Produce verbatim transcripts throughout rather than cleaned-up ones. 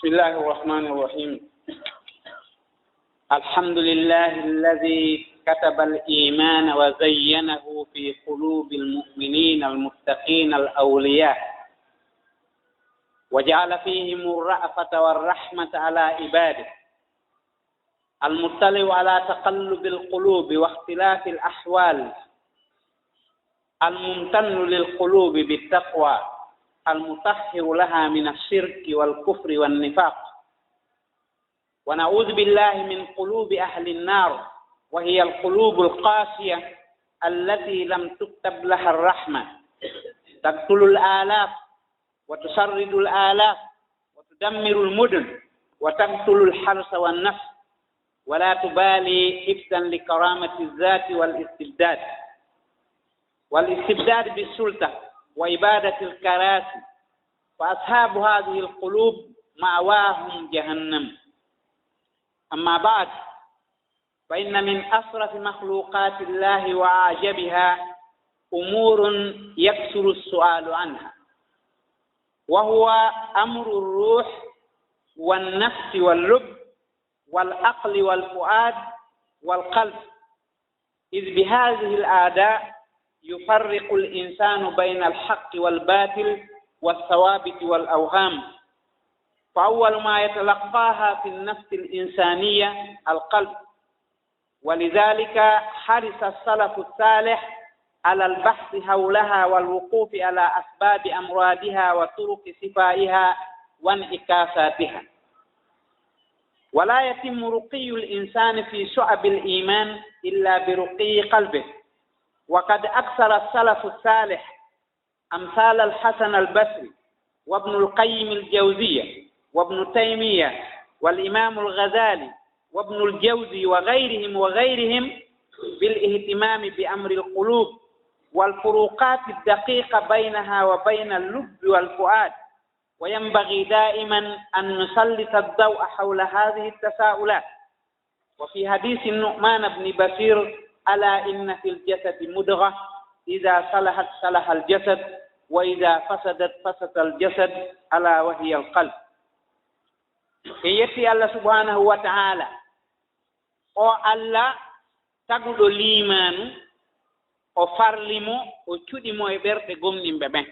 بسم الله الرحمن الرحيم. الحمد لله الذي كتب الإيمان وزينه في قلوب المؤمنين المتقين الأولياء، وجعل فيهم الرأفة والرحمة على عباده، المطلع على تقلب القلوب واختلاف الأحوال، الممتن للقلوب بالتقوى، المطهر لها من الشرك والكفر والنفاق. ونعوذ بالله من قلوب أهل النار، وهي القلوب القاسية التي لم تكتب لها الرحمة، تقتل الآلاف وتشرد الآلاف وتدمر المدن وتقتل الحرث والنسل، ولا تبالي حفظا لكرامة الذات والاستبداد، والاستبداد بالسلطة وعبادة الكراسي، فأصحاب هذه القلوب مأواهم جهنم. أما بعد، فإن من أشرف مخلوقات الله وأعجبها أمور يكثر السؤال عنها، وهو أمر الروح والنفس واللب والعقل والفؤاد والقلب، إذ بهذه الأعضاء يفرق الإنسان بين الحق والباطل والثوابت والأوهام، فأول ما يتلقاها في النفس الإنسانية القلب، ولذلك حرص السلف الصالح على البحث حولها والوقوف على أسباب أمراضها وطرق شفائها وانعكاساتها. ولا يتم رقي الإنسان في شعب الإيمان إلا برقي قلبه، وقد أكثر السلف الصالح أمثال الحسن البصري وابن القيم الجوزية وابن تيمية والإمام الغزالي وابن الجوزي وغيرهم وغيرهم بالاهتمام بأمر القلوب والفروقات الدقيقة بينها وبين اللب والفؤاد، وينبغي دائما أن نسلط الضوء حول هذه التساؤلات. وفي حديث النعمان بن بشير: "ألا إن في الجسد مضغة، إذا صلحت صلح الجسد، وإذا فسدت فسد الجسد، ألا وهي القلب." En yetti Allah subhanahu wa ta'ala, o Allah taguɗo liimaanu, o farli mo, o cuɗi mo e ɓerɗe gomɗinɓe ɓen.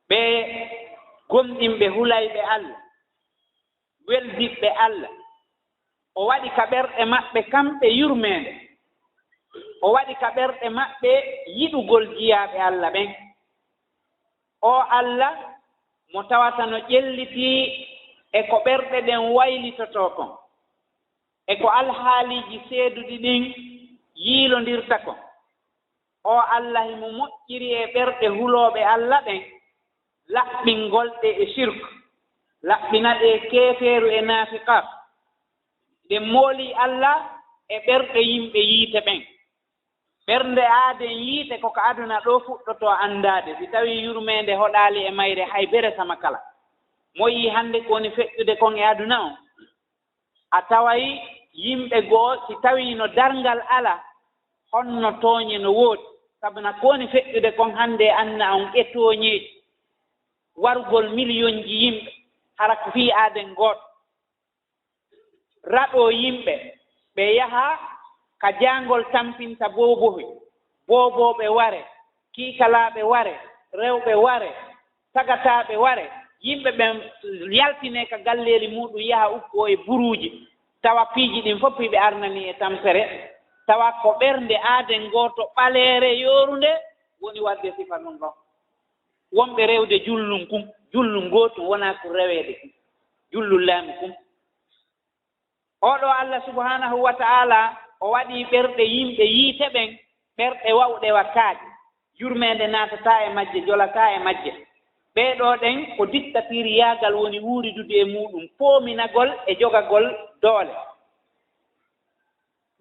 Ɓe gomɗinɓe hulayɓe Allah, weldiɓɓe Allah, o waɗi ka ɓerɗe maɓɓe kamɓe yurmeende, o waɗi ka ɓerɗe maɓɓe yiɗugol jiyaaɓe Allah ɓen. O Allah mo tawata no ƴellitii e ko ɓerɗe ɗen waylitotoo kon, e ko alhaaliiji seeduɗi ɗin yiilondirta kon. O Allah himo moƴƴiri e ɓerɗe hulooɓe Allah ɓen, laɓɓingol ɗe e sirku, laɓɓina ɗe e keefeeru e naafiqaaku. Ɗen moolii Allah e ɓerɗe yimɓe yiite ɓen. Ɓernde aaden yiite ko ka aduna ɗoo fuɗɗotoo anndaade, si tawii yurmeende hoɗaali e mayre hay bere sama kala. Mo yi'i hannde ko woni feƴƴude kon e aduna on? A taway yimɓe goo, si tawii no darngal alaa, honno tooɲe no woodi? Sabu na ko woni feƴƴude kon hannde e aduna on e tooɲeeji, warugol miliyonji yimɓe, hara ko fii aaden gooto. Raɗoo yimɓe, ɓe yaha ka jaangol tampinta boobohoy, boobooɓe ware, kiikalaaɓe ware, rewɓe ware, sagataaɓe ware, yimɓe ɓen yaltinee ka galleeli muuɗum, yaha ukkoo e buruuji, tawa piiji ɗin fof hiɓe arnanii e tampere, tawa ko ɓernde aaden gooto ɓaleere yoorunde woni waɗde sifa ɗum ɗon. Wonɓe rewde jullum kun, jullum gootun wonaa kun reweede kun, jullum laamu kun. Oo ɗoo Allah subhanahu wa ta'ala, o waɗii ɓerɗe yimɓe yiite ɓen, ɓerɗe wa'uɗe wa kaaƴe. Yurmeende naatataa e majje, jolataa e majje. Ɓee ɗoo ɗen ko dictature yaagal woni wuuridude e muuɗum, poominagol e jogagol doole.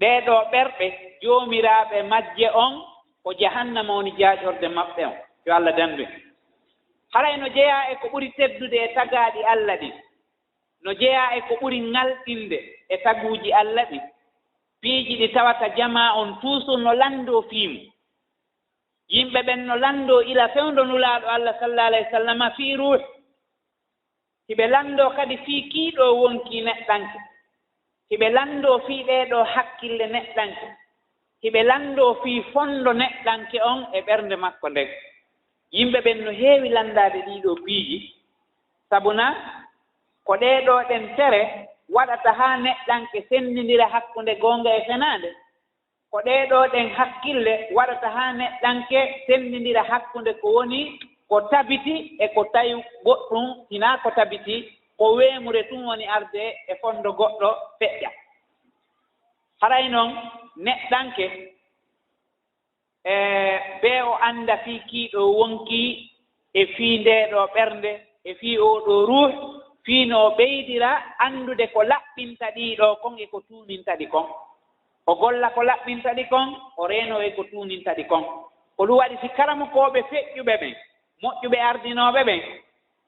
Ɗee ɗoo ɓerɗe, joomiraaɓe majje on, ko jahannama woni jaaƴorde maɓɓe on. Yo Allah dandu en. Haray no jeyaa e ko ɓuri teddude e tagaaɗi Allah ɗin. No jeyaa e ko ɓuri ŋalɗinde e taguuji Alla ɗin, piiji ɗi tawata jamaa on tuusun no lanndoo fii mun. Yimɓe ɓen no lanndoo ila fewndo Nulaaɗo Alla, sallallaahu alayhi wa sallam, fii ruuhu. Hiɓe lanndoo kadi fii kii ɗoo wonkii neɗɗanke. Hiɓe lanndoo fii ɗee ɗoo hakkille neɗɗanke. Hiɓe lanndoo fii fonndo neɗɗanke on e ɓernde makko nden. Yimɓe ɓen no heewi lanndaade ɗii ɗoo piiji, sabuna ko ɗee ɗoo ɗen tere waɗata haa neɗɗanke senndindira hakkunde goonga e fenaande. Ko ɗee ɗoo ɗen hakkille waɗata haa neɗɗanke senndindira hakkunde ko woni ko tabiti e ko tawi goɗɗun hinaa ko tabiti, ko weemure tun woni arde e fonndo goɗɗo feƴƴa. Haray non neɗɗanke, e, bee o annda fii kii ɗoo wonkii e fii ndee ɗoo ɓernde e fii oo ɗoo ruuhu, fii no o ɓeydira anndude ko laɓɓinta ɗii ɗoo kon e ko tuuninta ɗi kon. O golla ko laɓɓinta ɗi kon, o reenoo e ko tuuninta ɗi kon. Ko ɗun waɗi si karamokooɓe feƴƴuɓe ɓen, moƴƴuɓe ardinooɓe ɓen,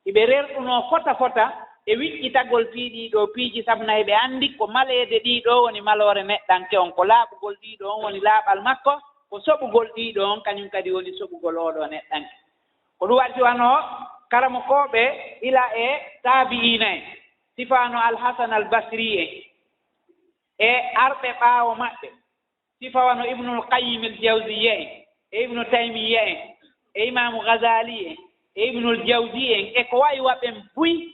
hiɓe rerɗunoo fota fota e wiƴƴitagol fii ɗii ɗoo piiji, sabuna hiɓe anndi ko maleede ɗii ɗoo woni maloore neɗɗanke on, ko laaɓugol ɗii ɗoo on woni laaɓal makko, ko soɓugol ɗii ɗoo on kañun kadi woni soɓugol oo ɗoo neɗɗanke. Ko ɗun waɗi si wano karamokooɓe ila e taabi'iina en, si fano Al-Hasan Al-Basri en, e arɓe ɓaawo maɓɓe, si fano Ibnul Qayyim Al-Jawziyya en, e Ibnu Taymiyya en, e Imaamu Ghazali en, e Ibnul Jawzi en, e ko wa'i wa ɓen buy,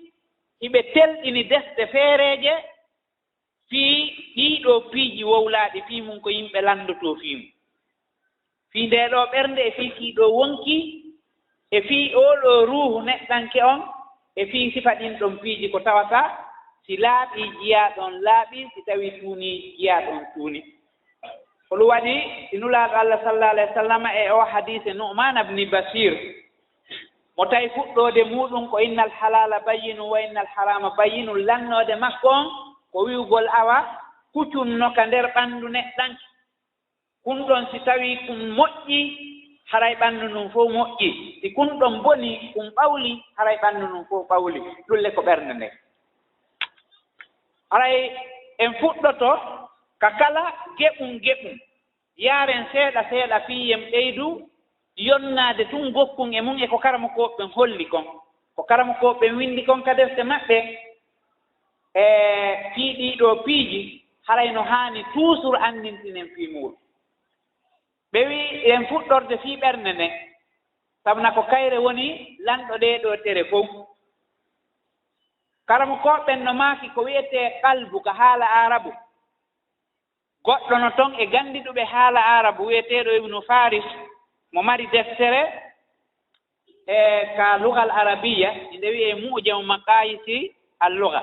hiɓe telɗini defte feereeje fii ɗii ɗoo piiji wowlaaɗi fii mun ko yimɓe lanndotoo fii mun. Fii ndee ɗoo ɓernde e fii kii ɗoo wonkii, e fii oo ɗoo ruuhu neɗɗanke on, e fii sifa ɗin ɗon piiji ko tawata si laaɓii jiyaaɗo on laaɓii, si tawii tuunii jiyaaɗo on tuunii. Ko ɗun waɗi si Nulaaɗo Allah sallallaahu alayhi wa sallam e oo hadiise Nu'maan ibn Bashiir, mo tawi fuɗɗoode muuɗun ko innal halaala bayyinun wa innal haraama bayyinun, lannoode makko on ko wi'ugol awa kucun no ka nder ɓanndu neɗɗanke. Kun ɗon si tawii kun moƴƴii, haray ɓanndu ndun fow moƴƴii. Si kun ɗon bonii, kun ɓawlii, haray ɓanndu ndun fow ɓawlii. Ɗun le ko ɓernde nden. Haray en fuɗɗoto ka kala geɓun geɓun. Yaaren seeɗa seeɗa fii en ɓeydu yonnaade tun gokkun e mun e ko karamokooɓe ɓen holli kon. Ko karamokooɓe ɓen winndi kon ka defte maɓɓe, e fii ɗii ɗoo piiji, haray no haani toujours anndintinen fii muuɗun. Ɓe wi'i en fuɗɗorde fii ɓernde nden, sabuna ko kayre woni lanɗo ɗee ɗoo tere fow. Karamokooɓe ɓen no maaki ko wi'etee qalbu ka haala Aarabu. Goɗɗo no ton e ganndiɗuɓe haala Aarabu wi'eteeɗo Ibnu Faris, mo mari deftere e ka Lugal Arabiyya, inde wi'ee Mu'jamu Maqayisi Al-Luga.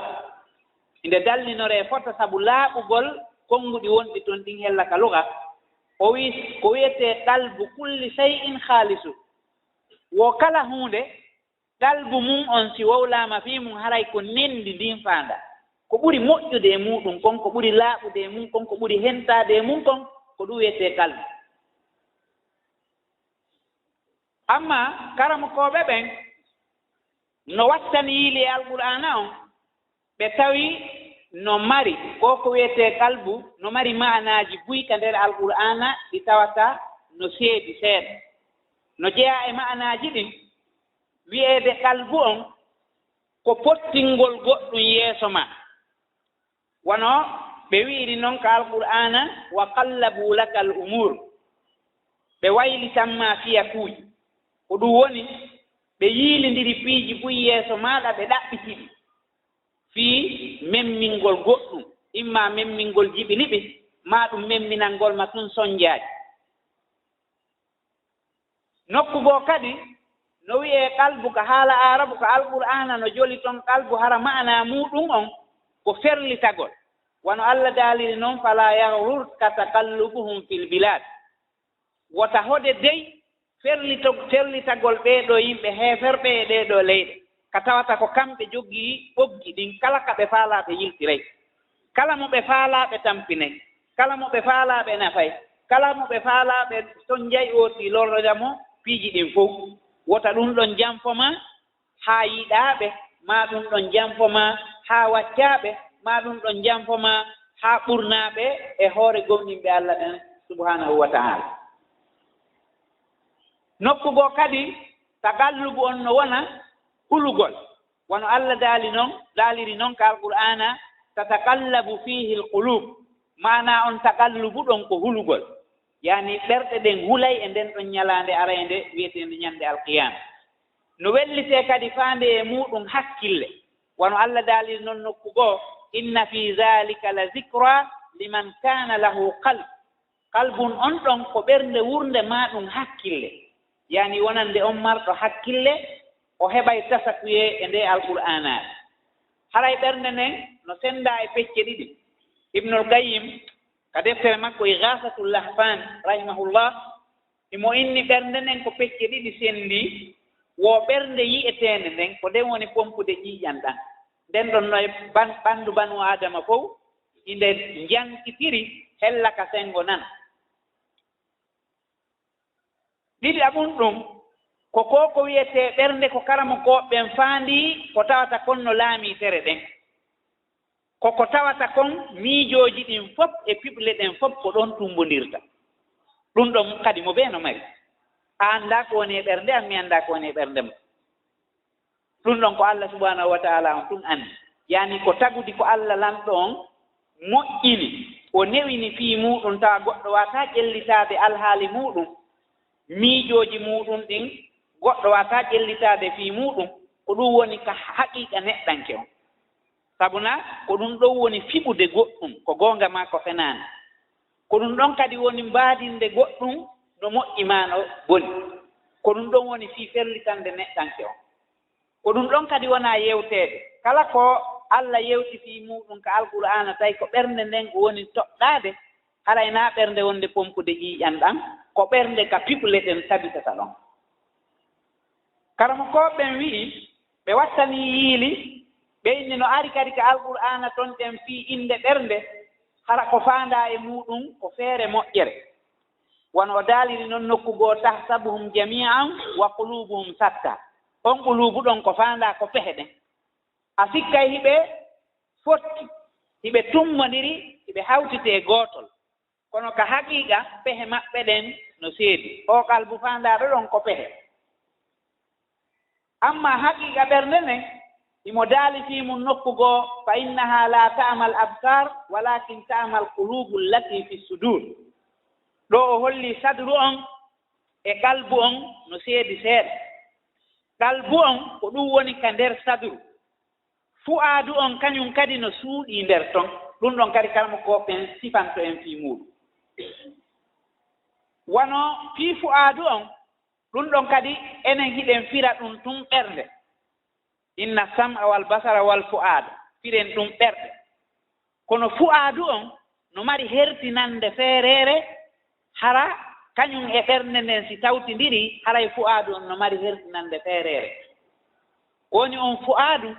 Inde dallinoree fota sabu laaɓugol konnguɗi wonɗi ton ɗin hella ka luga. O wi'i, ko wi'etee qalbu kulli shay'in khaalisu. Wo kala huunde, qalbu mun on, si wowlaama fii mun, haray ko nenndi ndin faanda. Ko ɓuri moƴƴude e muuɗun kon, ko ɓuri laaɓude e mun kon, ko ɓuri hentaade e mun kon, ko ɗun wi'etee qalbu. Amma karamokooɓe ɓen no wattani yiili e Alqur'aana on, ɓe tawi no mari, ko ko wi'etee qalbu, no mari ma'anaaji buy ka nder Alqur'aana ɗi tawata no seedi seeɗa. No jeyaa e ma'anaaji ɗin, wi'eede qalbu on ko pottingol goɗɗun yeeso maa. Wano ɓe wi'iri non ka Alqur'aana, "Wa qallabu lakal umuur." Ɓe waylitan maa fiyakuuji. Ko ɗun woni, ɓe yiilindiri piiji buy yeeso maaɗa, ɓe ɗaɓɓiti ɗi. Fii memmingol goɗɗun, imma memmingol jiɓini ɗi, maa ɗun memminangol ma tun sonjaaji. Nokku goo kadi, no wi'ee qalbu ka haala Aarabu, ka Alqur'aana no joli ton qalbu, hara ma'anaa muuɗun on ko ferlitagol. Wano Alla daaliri non, "Falaa yaghurrka taqallubuhum fil bilaad." Wota hode dey ferlito-, ferlitagol ɓee ɗoo yimɓe heeferɓe e ɗee ɗoo leyɗe, ka tawata ko kamɓe jogii ɓoggi ɗin, kala ka ɓe faalaa ɓe yiltiray. Kala mo ɓe faalaa ɓe tampinay, kala mo ɓe faalaa ɓe nafay, kala mo ɓe faalaa ɓe sonjay, ootii lorroya mo piiji ɗin fow. Wota ɗun ɗon janfo maa haa yiɗaa ɓe, maa ɗun ɗon janfo maa haa waccaa ɓe, maa ɗun ɗon janfo maa haa ɓurnaa ɓe e hoore gomɗinɓe Alla ɓen subhaanahu wa ta'aala. Nokku goo kadi, taqallubu on no wona hulugol. Wano Alla daali non, daaliri non ka Alqur'aana, "Tataqallabu fiihi alquluub." Maanaa on taqallubu ɗon ko hulugol. Yaani ɓerɗe ɗen hulay e nden ɗon ñalaande araynde wi'eteende ñande Alqiyaama. No wellitee kadi faande e muuɗum hakkille. Wano Alla daaliri non nokku goo, "Inna fii zaalika la zikraa liman kaana lahu qalb." Qalbun on ɗon ko ɓernde wurnde maa ɗum hakkille. Yaani wonande on marɗo hakkille, o heɓay tasakuyee e ndee Alqur'aanaare. Haray ɓernde nden no senndaa e pecce ɗiɗi. Ibnul Qayyim, ka deftere makko Igaasatul Lahfaan, rahimahullah, himo inni ɓernde nden ko pecce ɗiɗi senndii, wo ɓernde yi'eteende nden, ko nden woni pompude ƴiiƴan ɗan. Nden ɗon no e ban-, ɓanndu banu Aadama fow, inde njankitiri hella ka senngo nana. Ɗiɗaɓun ɗun, ko ko ko wi'etee ɓernde ko karamokooɓe ɓen faandii ko tawata kon no laamii tere ɗen. Ko ko tawata kon miijooji ɗin fof e piɓle ɗen fof ko ɗon tummbondirta. Ɗun ɗon kadi mo bee no mari. A anndaa ko woni e ɓernde an, mi anndaa ko woni e ɓernde ma. Ɗun ɗon ko Alla subhaanahu wa ta'aalaa on tun anndi. Yaani ko tagudi ko Alla lanɗo on moƴƴini, o newini fii muuɗum tawa goɗɗo waawataa ƴellitaade alhaali muuɗum, miijooji muuɗum ɗin goɗɗo waawataa ƴellitaade fii muuɗum, ko ɗum woni ka haqiiqa neɗɗanke on. Sabu na ko ɗum ɗon woni fiɓude goɗɗum, ko goonga maa ko fenaande. Ko ɗum ɗon kadi woni mbaadinde goɗɗum no moƴƴi maa no boni. Ko ɗum ɗon woni fii ferlitande neɗɗanke on. Ko ɗum ɗon kadi wonaa yewteede. Kala ko Alla yewti fii muuɗum ka Alqur'aana, tawi ko ɓernde nden o woni toɗɗaade, haray naa ɓernde wonde pompude ƴiiƴan ɗan, ko ɓernde ka piɓle ɗen tabitata ɗon. Karamokooɓe ɓen wi'i, ɓe wattanii yiili, ɓe inni no ari kadi ka Alqur'aana ton ɗen fii innde ɓernde, hara ko faandaa e muuɗum ko feere moƴƴere. Wano o daaliri non nokku goo, "Tahsabuhum jamii'an wa quluubuhum shattaa." On quluubu ɗon ko faandaa ko pehe ɗen. A sikkay hiɓe fotti, hiɓe tummbondiri, hiɓe hawtitee gootol. Kono ka haqiiqa, pehe maɓɓe ɗen no seedi. Oo qalbu faandaaɗo ɗon ko pehe. Ammaa haqiiqa ɓernde nden, himo daali fii mun nokku goo, "Fa innahaa laa ta'mal absaar, walaakin ta'mal quluubu llatii fi suduur." Ɗoo o holli sadru on e qalbu on no seedi seeɗa. Qalbu on ko ɗum woni ka nder sadru. Fu'aadu on kañum kadi no suuɗii nder ton. Ɗum ɗon kadi karamokooɓe ɓen sifanto en fii muuɗum. Wano fii fu'aadu on, ɗum ɗon kadi enen hiɗen fira ɗum tun ɓernde. Inna sam'a wal basara wal fu'aada, firen ɗum ɓerɗe. Kono fu'aadu on no mari hertinande feereere, hara kañum e ɓernde nden si tawtindiri, haray fu'aadu on no mari hertinande feereere. Ko woni on fu'aadu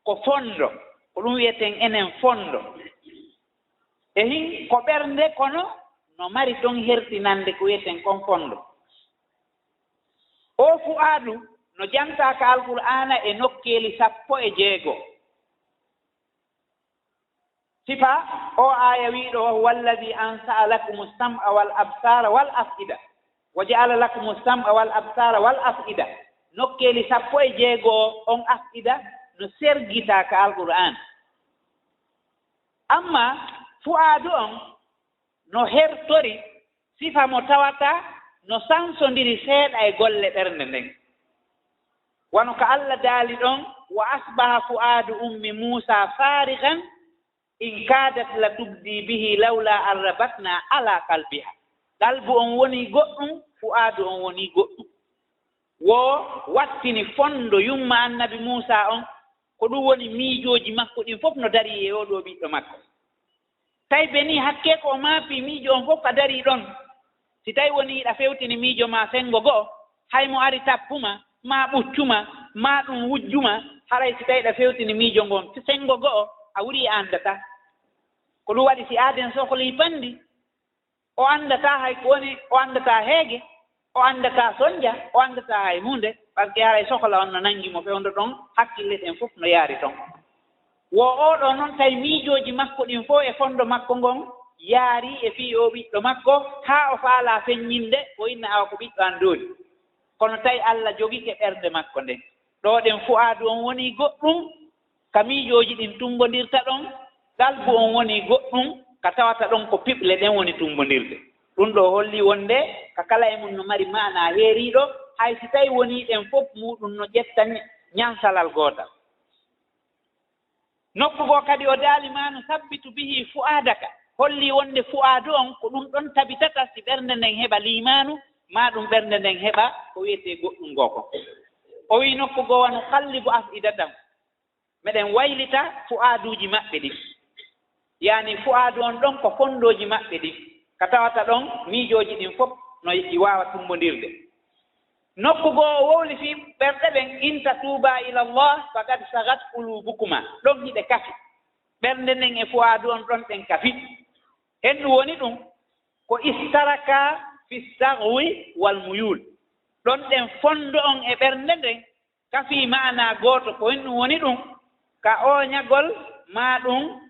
ko fondo, ko ɗum wi'eten enen fondo. E hin ko ɓernde, kono no mari ton hertinande ko wi'eten kon fondo. Oo fu'aadu no jantaa ka Alqur'aana e nokkeeli sappo e jeego. Sifa oo aaya wi'uɗo, "Wa huwa alladhi ansa'a lakumu sam'a wal absara wal af'ida, wa ja'ala lakumu sam'a wal absara wal af'ida." Nokkeeli sappo e jeego on af'ida no sergitaa ka Alqur'aana. Amma fu'aadu on no hertori sifa mo tawata no sansondiri seeɗa e golle ɓernde nden. Wano ka Alla daali ɗon, "Wa asbaha fu'aadu ummi Muusaa faarigan in kaadat la tubdii bihi lawlaa an rabatnaa alaa qalbihaa." Qalbu on woni goɗɗum, fu'aadu on woni goɗɗum. Wo wattini fondo yumma annabi Muusaa on, ko ɗum woni miijooji makko ɗin fof no darii e oo ɗoo ɓiɗɗo makko. Tawi beni hakkee ko o maapii miijo on fof ka darii ɗon. Si tawi woni hiɗa fewtini miijo maa senngo go'o, hay mo ari tappu ma, maa ɓuccu ma, maa ɗum wujju ma, haray si tawi hiɗa fewtini miijo ngon senngo go'o, a wurii a anndataa. Ko ɗum waɗi si aaden sohlii panndi, o anndataa hay ko woni, o anndataa heege, o anndataa sonnja, o anndataa hay huunde, parce que haray sohla on no nanngi mo fewndo ɗon, hakkille ɗen fof no yaari ton. Wo oo ɗoo non tawi miijooji makko ɗin fof e fondo makko ngon yaari e fii oo ɓiɗɗo makko, haa o faalaa feññinde, o inna awa ko ɓiɗɗo an dooli. Kono tawi Alla jogike ɓernde makko nden. Ɗoo ɗen fu'aadu on wonii goɗɗun, ka miijooji ɗin tumbondirta ɗon, qalbu on wonii goɗɗun, ka tawata ɗon ko piɓle ɗen woni tumbondirde. Ɗun ɗoo hollii wonde ka kala e mun no mari maanaa heeriiɗo, hay si tawii wonii ɗen fof muuɗun no ƴetta ɲ-, ɲansalal gootal. Nokku goo kadi o daali, "Ma nusabbitu bihi fu'aadaka", hollii wonde fu'aadu on ko ɗun ɗon tabitata si ɓernde nden heɓa liimaanu, maa ɗun ɓernde nden heɓa ko wi'etee goɗɗun goo kon. O wi'i nokku goo, "Wa nuqallibu af'idatahum", meɗen waylita fu'aaduuji maɓɓe ɗin. Yaani fu'aadu on ɗon ko fonndooji maɓɓe ɗin, ka tawata ɗon miijooji ɗin fof no ɗi waawa tummbondirde. Nokku goo o wowli fii ɓerɗe ɗen, "In tatuuba ila Allah faqad sagat quluubukuma", ɗon hiɗe kafi. Ɓernde nden e fu'aadu on ɗon ɗen kafi. Honɗun woni ɗun? Ko istaraka fi saghwi wal muyul. Ɗon ɗen fonndo on e ɓernde nden kafii maanaa gooto, ko honɗun woni ɗun? Ka ooɲagol maa ɗun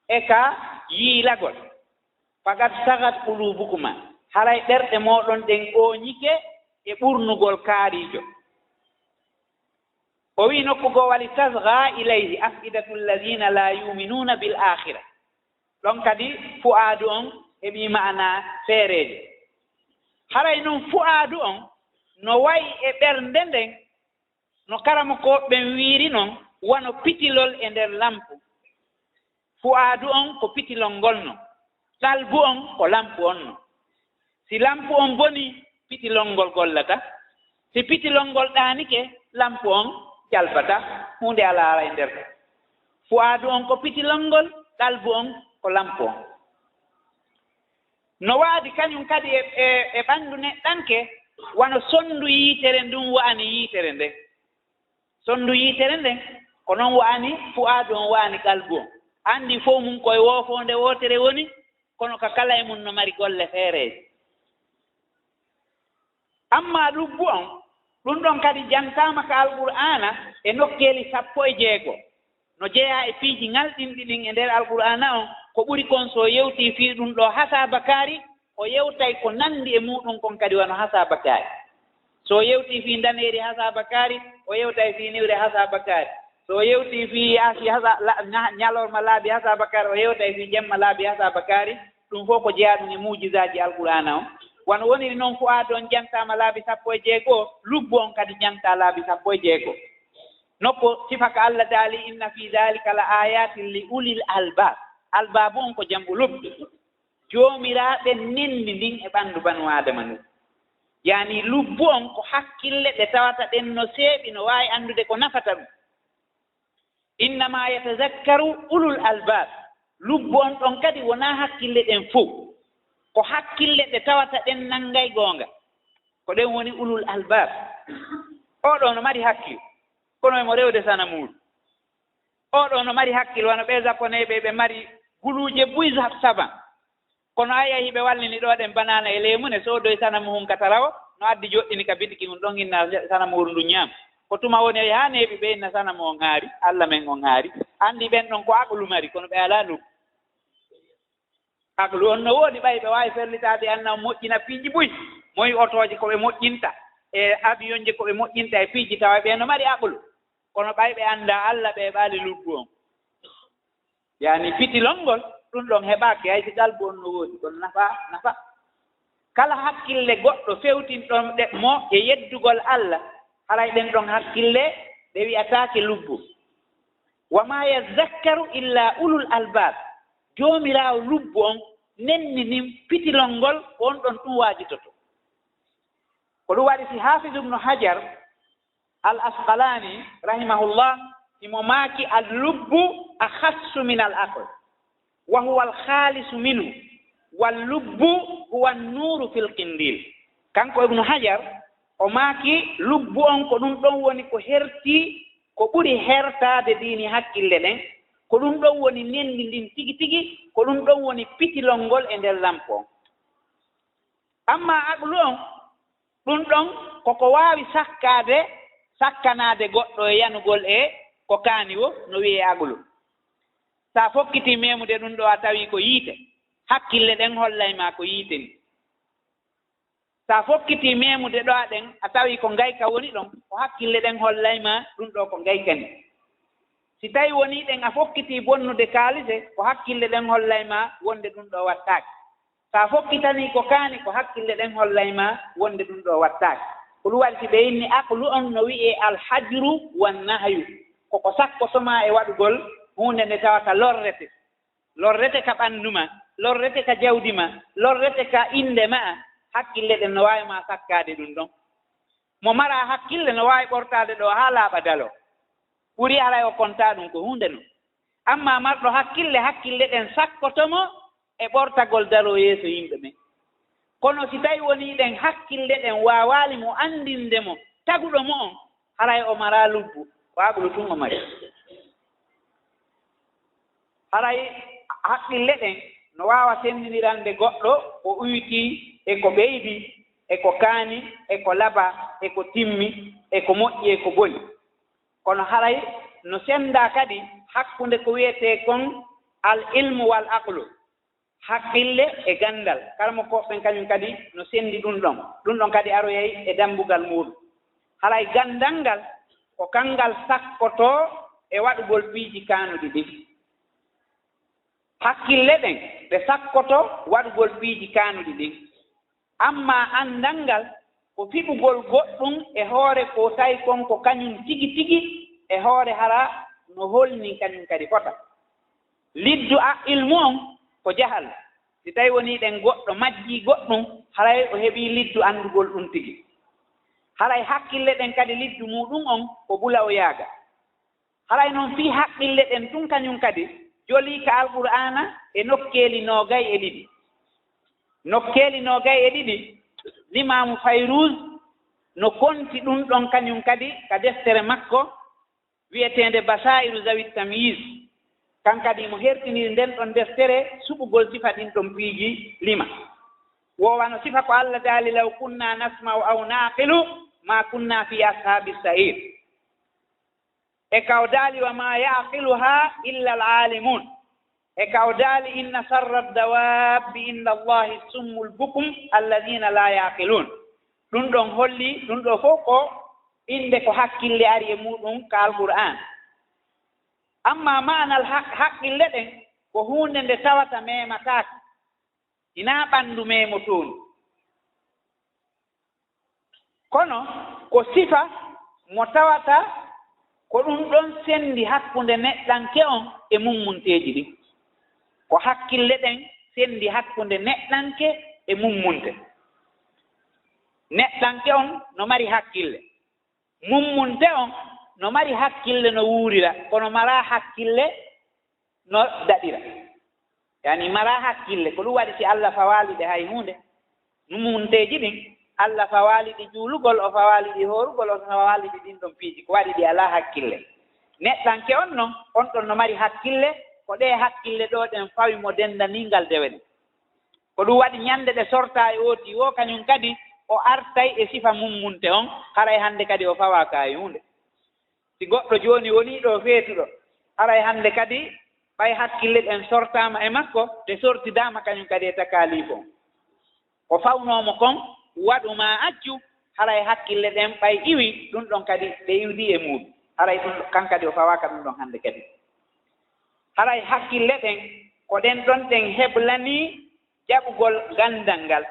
e ka yiilagol. "Faqad sagat quluubukuma", haray ɓerɗe mooɗon ɗen ooɲike e ɓurnugol kaariijo. O wi'i nokku goo, "Wali tasgha ilayhi af'idatu alladhina la yu'minuna bil akhirah." Ɗon kadi fu'aadu on heɓii maanaa feereejo. Haray non fu'aadu on no wa'i e ɓernde nden no karamokooɓe ɓen wi'iri non, wano pitilol e nder lampu. Fu'aadu on ko pitilol ngol non, qalbu on ko lampu on non. Si lampu on bonii, pitilol ngol gollataa. Si pitilol ngol ɗaanike, lampu on jalbataa. Huunde alaa alaa e nder. Fu'aadu on ko pitilol ngol, qalbu on ko lampu on. No waadi kaɲun kadi e, e, e ɓanndu neɗɗanke, wano sonndu yiitere ndun wa'ani yiitere nden. Sonndu yiitere nden, ko non wa'ani fu'aadu on, wa'ani qalbu on. Anndii fow mun ko e woofoonde wootere woni, kono ka kala e mun no mari golle feereeje. Ammaa lubbu on, ɗun ɗon kadi jantaama ka Alqur'aana e nokkeeli sappo e jeego. No jeyaa e piiji ŋalɗinɗi ɗin e nder Alqur'aana on, ko ɓuri kon si o yewtii fii ɗun ɗoo hasaaba kaari, o yewtay ko nanndi e muuɗun kon kadi wano hasaaba kaari. Si o yewtii fii ndaneeri hasaaba kaari, o yewtay fii niwre hasaaba kaari. Si o yewtii fii yaasi hasa-, la-, ɲa-, ɲalorma laabi hasaaba kaari, o yewtay fii jemma laabi hasaaba kaari. Ɗun fow ko jeyaaɗun e mu'jizaaji Alqur'aana on. Wano woniri non fu'aadu on jantaama laabi sappo e jeego, lubbu on kadi jantaa laabi sappo e jeego. Nokku sifa ka Alla daali, "Inna fii daalika la aayaatin li ulil albaab." Albaabu on ko jam'u lubbi. Joomiraaɓe nenndi ndin e ɓanndu banu Aadama ndun. Yaani lubbu on ko hakkille ɗe tawata ɗen no seeɓi, no waawi anndude ko nafata ɗun. "Innama yatazakkaru ulul albaab." Lubbu on ɗon kadi wonaa hakkille ɗen fow. Ko hakkille ɗe tawata ɗen nanngay goonga. Ko ɗen woni ulul albaab. Oo ɗoo no mari hakkil, kono emo rewde sanamuuru. Oo ɗoo no mari hakkil, wano ɓee Japonee ɓe, ɓe mari guluuje buy sa-, saban. Kono a yi'ay hiɓe wallini ɗoo ɗen banaana e leemu ne, soodoy sanamu hun ka tarawo, no addi joɗɗini ka bitiki hun ɗon, inna sanamuuru ndun ɲaama. Ko tuma woni ay haa neeɓi ɓe inna sanamu on haari, Alla men on haari. Anndi ɓen ɗon ko aqlu mari, kono ɓe alaa lubbu. Aqlu on no woodi, ɓay ɓe waawi fellitaade anna on moƴƴina piiji buy. Moy otooje ko ɓe moƴƴinta, e abiyonje ko ɓe moƴƴinta e piiji, tawa ɓe no mari aqlu. Kono ɓay ɓe anndaa Alla, ɓe heɓaali lubbu on. Yaani pitilol ngol, ɗun ɗon heɓaaki, hay si qalbu on no woodi, kono nafa, nafa. Kala hakkille goɗɗo fewtinɗo mo e yeddugol Alla, haray ɗen ɗon hakkille ɗe wi'ataake lubbu. "Wa maa yazzakkaru illaa ulul albaab." Joomiraawo lubbu on nenni nin pitilol ngol, ko on ɗon ɗun waajitoto. Ko ɗun waɗi si Haafiz Ibnu Hajar Al Asqalaani, rahimahullah, himo maaki, "Al lubbu akhassu min al aql, wa huwa al khalisu minhu, wal lubbu huwa an nuuru fil qindil." Kanko Ibnu Hajar, o maaki, lubbu on ko ɗun ɗon woni ko hertii, ko ɓuri hertaade diini hakkille ɗen, ko ɗun ɗon woni nenndi ndin tigi tigi, ko ɗun ɗon woni pitilol ngol e nder lampu on. Ammaa aqlu on, ɗun ɗon ko ko waawi sakkaade, sakkanaade goɗɗo e yanugol e ko kaani woo, no wi'ee aqlu. Si a fokkitii meemude ɗun ɗoo, a tawii ko yiite, hakkille ɗen hollay ma ko yiite ni. Si a fokkitii meemude ɗo'a ɗen, a tawii ko ngayka woni ɗon, ko hakkille ɗen hollay ma ɗun ɗoo ko ngayka nii. Si tawii wonii ɗen a fokkitii bonnude kaalise, ko hakkille ɗen hollay ma wonde ɗun ɗoo wattaaki. Si a fokkitanii ko kaani, ko hakkille ɗen hollay ma wonde ɗun ɗoo wattaaki. Ko ɗun waɗi si ɓe inni aqlu on no wi'ee al hajru wan nahyu, ko ko sakkoto ma e waɗugol huunde nde tawata lorrete. Lorrete ka ɓanndu maa, lorrete ka jawdi maa, lorrete ka innde maa, hakkille ɗen no waawi ma sakkaade ɗun ɗon. Mo maraa hakkille no waawi ɓortaade ɗoo haa laaɓa daloo. Ɓuri haray o kontaa ɗun ko huunde non. Ammaa marɗo hakkille, hakkille ɗen sakkoto mo e ɓortagol daroo yeeso yimɓe ɓen. Kono si tawii wonii ɗen hakkille ɗen waawaali mo anndinde mo taguɗo mo on, haray o maraa lubbu, ko aqlu tun o mari. Haray haqqille ɗen no waawa senndindirande goɗɗo ko uwitii e ko ɓeydii, e ko kaani, e ko labaa, e ko timmi, e ko moƴƴi, e ko boni. Kono haray no senndaa kadi hakkunde ko wi'etee kon al ilmu wal aqlu, haqqille e ganndal. Karamokooɓe ɓen kañun kadi no senndi ɗun ɗon. Ɗun ɗon kadi aroyay e dambugal muuɗun. Haray ganndal ngal ko kangal sakkotoo e waɗugol piiji kaanuɗi ɗin. Hakkille ɗen ɗe sakkotoo waɗugol piiji kaanuɗi ɗin. Ammaa anndal ngal ko fiɓugol goɗɗun e hoore ko tawi kon ko kañun tigi tigi e hoore hara no holni kañun kadi fota. Liddu a ilmu on ko jahal. Si tawi wonii ɗen goɗɗo majjii goɗɗun, haray o heɓii liddu anndugol ɗun tigi. Haray hakkille ɗen kadi liddu muuɗun on ko bula o yaaga. Haray non fii haqqille ɗen tun kañun kadi jolii ka Alqur'aana e nokkeeli noogay e ɗiɗi. Nokkeeli noogay e ɗiɗi, Limaamu Fayruuz no konti ɗun ɗon kañun kadi ka deftere makko wi'eteende Basaa'iru Zawit Tamyiz. Kan kadi himo hertiniri nden ɗon deftere suɓugol sifa ɗin ɗon piiji lima. Wo wano sifa ko Alla daali, "Law kunna nasma'u aw na'qilu ma kunna fi ashaabi sa'ir." E ka o daali, "Wa ma ya'qiluha illa al-alimun." E ka o daali, "Inna sharra ad-dawabbi inda Allahi summu al-bukum alladhina la ya'qilun." Ɗun ɗon holli, ɗun ɗoo fow ko innde ko hakkille ari e muuɗun ka Alqur'aan. Ammaa ma'anal haq-, haqqille ɗen ko huunde nde tawata memataake. Hinaa ɓanndu memotoondu. Kono ko sifa mo tawata ko ɗun ɗon senndi hakkunde neɗɗanke on e mummunteeji ɗin. Ko hakkille ɗen senndi hakkunde neɗɗanke e mummunte. Neɗɗanke on no mari hakkille. Mummunte on no mari hakkille no wuurira, kono maraa hakkille no daɗira. Yani maraa hakkille, ko ɗun waɗi si Alla fawaali ɗe hay huunde. Mummunteeji ɗin, Alla fawaali ɗi juulugol, o fawaali ɗi hoorugol, o fawaali ɗi ɗin ɗon piiji, ko waɗi ɗi alaa hakkille. Neɗɗanke on non, on ɗon no mari hakkille, ko ɗee hakkille ɗoo ɗen fawi mo denndaniingal dewe ɗen. Ko ɗun waɗi ɲande ɗe sortaa e ootii woo, kaɲun kadi o artay e sifa mummunte on, haray hande kadi o fawaaka e huunde. Si goɗɗo jooni wonii ɗoo feetuɗo, haray hande kadi ɓay hakkille ɗen sortaama e makko, ɗe sortidaama kaɲun kadi e takaaliifu on. Ko fawnoo mo kon, waɗu maa accu, haray hakkille ɗen ɓay iwii, ɗun ɗon kadi ɗe iwdii e muuɗun. Haray ɗun, kan kadi o fawaaka ɗun ɗon hande kadi. Haray hakkille ɗen, ko ɗen ɗon ɗen heblanii jaɓugol ganndal ngal.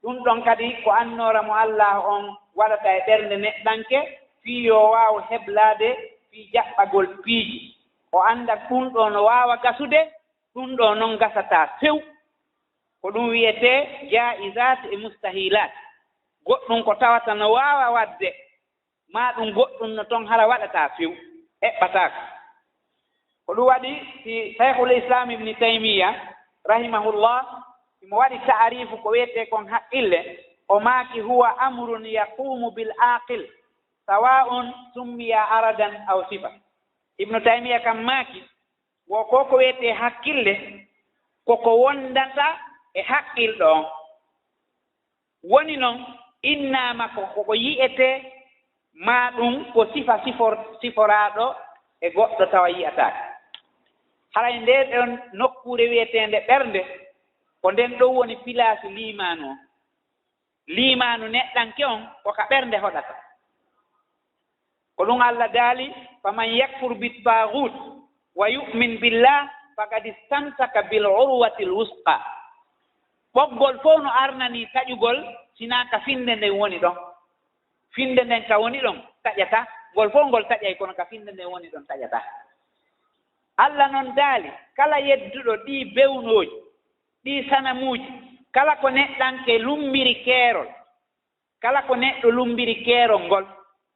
Ɗun ɗon kadi ko annoora mo Allaahu on waɗata e ɓernde neɗɗanke, fii yo waawu heblaade fii jaɓɓagol piiji. O annda ɗun ɗoo no waawa gasude, ɗun ɗoo non gasataa few. Ko ɗun wi'etee jaa'izaat e mustahilaat. Goɗɗun ko tawata no waawa waɗde, maa ɗun goɗɗun no ton hara waɗataa few, eɓɓataako. Ko ɗun waɗi si Shaykhul Islam Ibn Taymiyya, rahimahullah, himo waɗi ta'ariifu ko wi'etee kon haqqille, o maaki, "Huwa amrun yaqumu bil aqil, sawa'un summiya aradan aw sifa." Ibn Taymiyya kan maaki, wo ko ko wi'etee haqqille, ko ko wondata e haqqilɗo on. Woni non, innaama ko, ko ko yi'etee, maa ɗun ko sifa sifor-, siforaaɗo e goɗɗo tawa yi'ataake. Haray ndee ɗon nokkuure wi'eteende ɓernde, ko nden ɗon woni pilaasi liimaanu on. Liimaanu neɗɗanke on ko ka ɓernde hoɗata. Ko ɗun Alla daali, "Faman yakfur bittaaguut wa yu'min billah, faqad istamsaka bil urwatil wusqa." Ɓoggol fow no arnanii taƴugol, sinaa ka finnde nden woni ɗon. Finnde nden ka woni ɗon, taƴataa. Ngol fow ngol taƴay, kono ka finnde nden woni ɗon, taƴataa. Alla non daali, kala yedduɗo ɗii bewnooji, ɗii sanamuuji, kala ko neɗɗanke lummbiri keerol, kala ko neɗɗo lummbiri keerol ngol,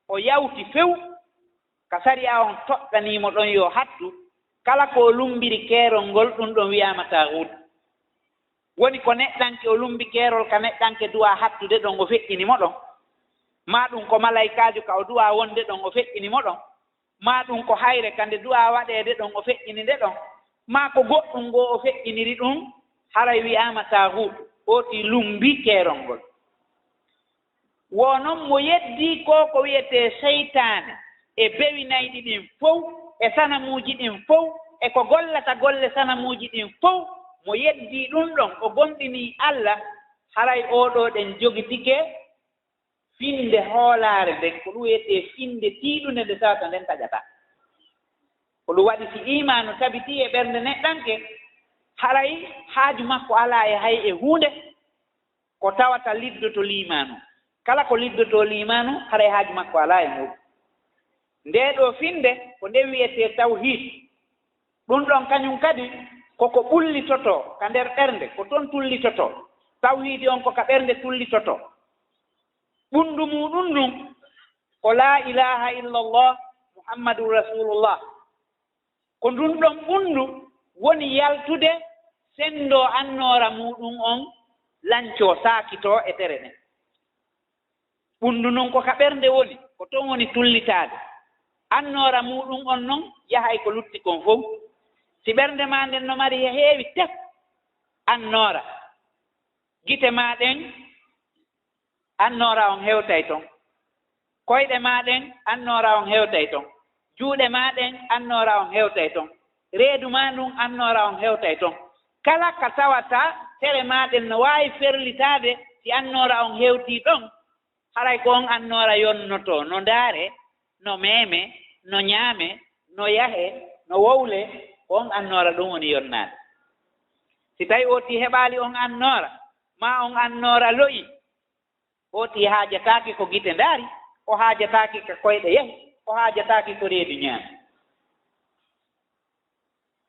o yawti few ka sariya on toɗɗanii mo ɗon yo hattu, kala ko o lummbiri keerol ngol, ɗun ɗon wi'aama taaguutu. Woni ko neɗɗanke o lummbi keerol ka neɗɗanke du'aa hattude ɗon, o feƴƴini mo ɗon. Maa ɗun ko malaykaajo ka o du'aa wonde ɗon, o feƴƴini mo ɗon. Maa ɗun ko hayre ka nde du'aa waɗeede ɗon, o feƴƴini nde ɗon. Maa ko goɗɗun goo o feƴƴiniri ɗun, haray wi'aama taaguutu, ootii lummbii keerol ngol. Wo non mo yeddii ko ko wi'etee seytaane, e bewi nayɗi ɗin fow, e sanamuuji ɗin fow, e ko gollata golle sanamuuji ɗin fow, mo yeddii ɗun ɗon, o gomɗinii Alla, haray oo ɗoo ɗen jogitike finnde hoolaare nden, ko ɗun wi'etee finnde tiiɗunde nde tawata nden taƴataa. Ko ɗun waɗi si iimaanu tabitii e ɓernde neɗɗanke, haray haaju makko alaa e hay e huunde, ko tawata liddoto liimaanu. Kala ko liddotoo liimaanu, haray haaju makko alaa e muuɗun. Ndee ɗoo finnde, ko nde wi'etee tawhiid. Ɗun ɗon kañun kadi, ko ko ɓullitotoo ka nder ɓernde, ko ton tullitotoo. Tawhiidi on ko ka ɓernde tullitotoo. Ɓunndu muuɗun ndun, ko laa ilaaha illallah, Muhammadun Rasuulullah. Ko ndun ɗon ɓunndu woni yaltude, senndoo annoora muuɗun on, lancoo, saakitoo e tere ɗen. Ɓunndu ndun ko ka ɓernde woni, ko ton woni tullitaade. Annoora muuɗun on non yahay ko lutti kon fow. Si ɓernde maa nden no mari he heewi tef annoora, gite maa ɗen, annoora on hewtay ton. Koyɗe maa ɗen, annoora on hewtay ton. Juuɗe maa ɗen, annoora on hewtay ton. Reedu maa ndun, annoora on hewtay ton. Kala ka tawata tere maa ɗen no waawi ferlitaade, si annoora on hewtii ɗon, haray ko on annoora yonnotoo, no ndaaree, no meemee, no ɲaamee, no yahee, no wowlee, ko on annoora ɗun woni yonnaade. Si tawii ootii heɓaali on annoora, maa on annoora lo'ii, ootii haajataake ko gite ndaari, o haajataake ka koyɗe yahi, o haajataake ko reedu ɲaami.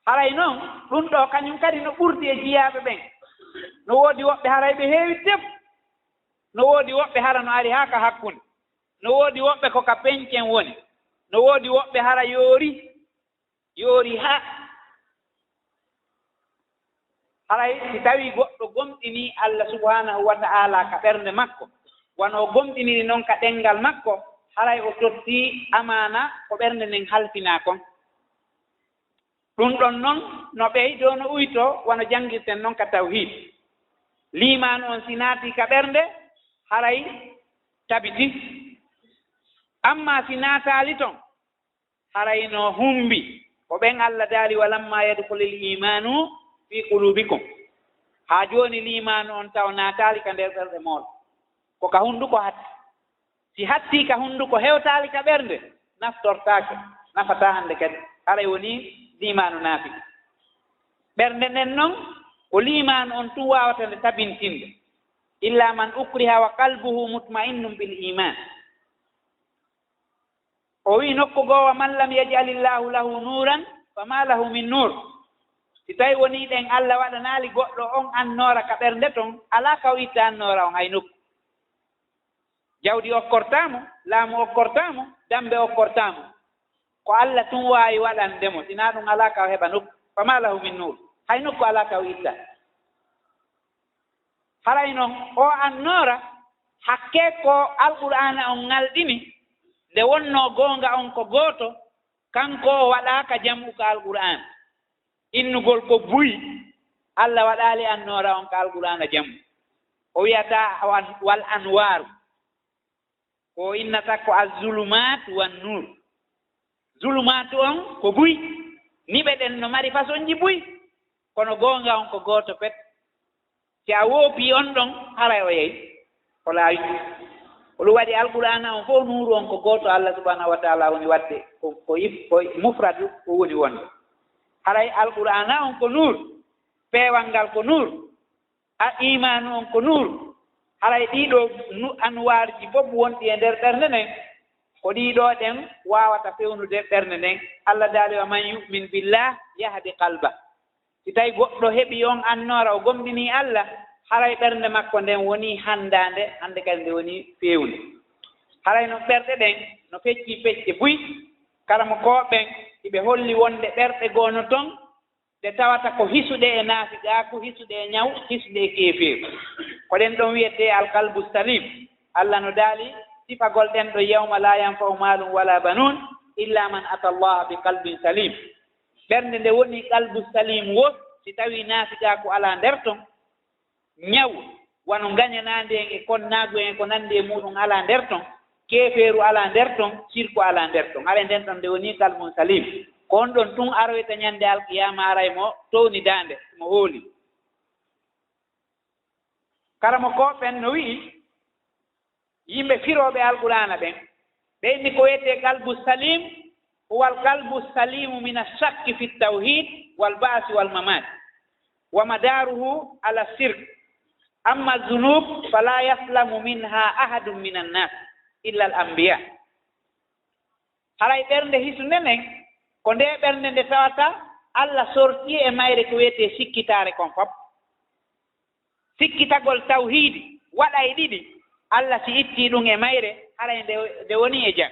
Haray non, ɗun ɗoo kaɲun kadi no ɓurdi e jiyaaɓe ɓen. No woodi woɓɓe haray ɓe heewi tef. No woodi woɓɓe hara no ari haa ka hakkunde. No woodi woɓɓe ko ka pencen woni. No woodi woɓɓe hara yoori, yoori haa. Haray si tawii goɗɗo gomɗinii Alla subhaanahu wa ta'aalaa ka ɓernde makko, wano o gomɗiniri non ka ɗemngal makko, haray o tottii amaana ko ɓernde nden halfinaa kon. Ɗun ɗon non no ɓeydoo, no uytoo, wano janngirten non ka tawhiid. Liimaanu on si naatii ka ɓernde, haray tabitii. Ammaa si naataali ton, haray no humbi. Ko ɓen Alla daali, "Walammaa yadkhulil iimaanu fii quluubikum." Haa jooni liimaanu on taw naataali ka nder ɓerɗe mooɗon. Ko ka hunduko hatti. Si hattii ka hunduko, hewtaali ka ɓernde, naftortaake, nafataa hande kadi. Haray wonii liimaanu naafiki. Ɓernde nden non, ko liimaanu on tun waawata nde tabintinde. "Illaa man ukriha wa qalbuhu mutma'innun bil iimaan." O wi'i nokku goo, "Wa man lam yaj'alillaahu lahu nuuran, famaa lahu min nuur." Si tawii wonii ɗen Alla waɗanaali goɗɗo on annoora ka ɓernde ton, alaa ka o itta annoora on hay nokku. Jawdi okkortaa mo, laamu okkortaa mo, dambe okkortaa mo. Ko Alla tun waawi waɗande mo, si naa ɗun alaa ka o heɓa nokku. "Famaa lahu min nuur." Hay nokku alaa ka o itta. Haray non, oo annoora, hakkee ko Alqur'aana on ŋalɗini, nde wonnoo goonga on ko gooto, kanko o waɗaaka jam'u ka Alqur'aana. Innugol ko buy, Alla waɗaali annoora on ka Alqur'aana jam'u. O wi'ata wal anwaaru. Ko o innata ko az-zulumaat wan nuur. Zulumaatu on ko buy. Niɓe ɗen no mari fasonji buy. Kono goonga on ko gooto pet. Si a woopii on ɗon, haray o yehi. Ko laawi. Ko ɗum waɗi Alqur'aana on fof nuuru on ko gooto Allah subhanahu wa ta'ala woni waɗde, ko, ko if-, ko mufradu ko woni wonde. Haray Alqur'aana on ko nuur, peewal ngal ko nuur, a iimaanu on ko nuur. Haray ɗii ɗoo nu-, anwaarji fof wonɗi e nder ɓernde nden, ko ɗii ɗoo ɗen waawata fewnude ɓernde nden. Allah daali, "Wa man yu'min billah yahdi qalbah." Si tawi goɗɗo heɓi on annoora, o gomɗinii Alla, haray ɓernde makko nden wonii hanndaande, hannde kadi nde wonii feewnde. Haray non ɓerɗe ɗen no feccii pecce buy, karamokooɓe ɓen hiɓe holli wonde ɓerɗe goo no ton, ɗe tawata ko hisuɗe e naafiqaaku, hisuɗe e ñaw, hisuɗe e keefeeru. Ko ɗen ɗon wi'etee alqalbu salim. Alla no daali sifagol ɗen ɗon, "Yawma laa yanfa'u maalun walaa banuun illaa man ata Allaha bi qalbin salim." Ɓernde nde woni qalbu salimu woo, si tawii naafiqaaku alaa nder ton, ñaw, wano ngañanaande en e konnaagu en e ko nanndi e muuɗum alaa nder ton, keefeeru alaa nder ton, sirku alaa nder ton. Haray nden ɗon nde woni qalbun salim. Ko on ɗon tun aroyta ñande alqiyaama, haray mo towni daande, mo hooli. Karamokooɓe ɓen no wi'i, yimɓe firooɓe Alqur'aana ɓen, ɓe inni ko wi'etee qalbu salim, huwa alqalbu salimu min ashakki fi tawhid wal ba'si wal mamat, wa madaruhu ala shirk, amma zunub fala yaslamu minha ahadun min annas illa al anbiya. Haray ɓernde hisunde nden, ko nde ɓernde nde tawata Alla sortii e mayre ko wi'etee sikkitaare kon fop. Sikkitagol tawhiidi waɗay ɗiɗi, Alla si ittii ɗum e mayre, haray nde, nde wonii e jam.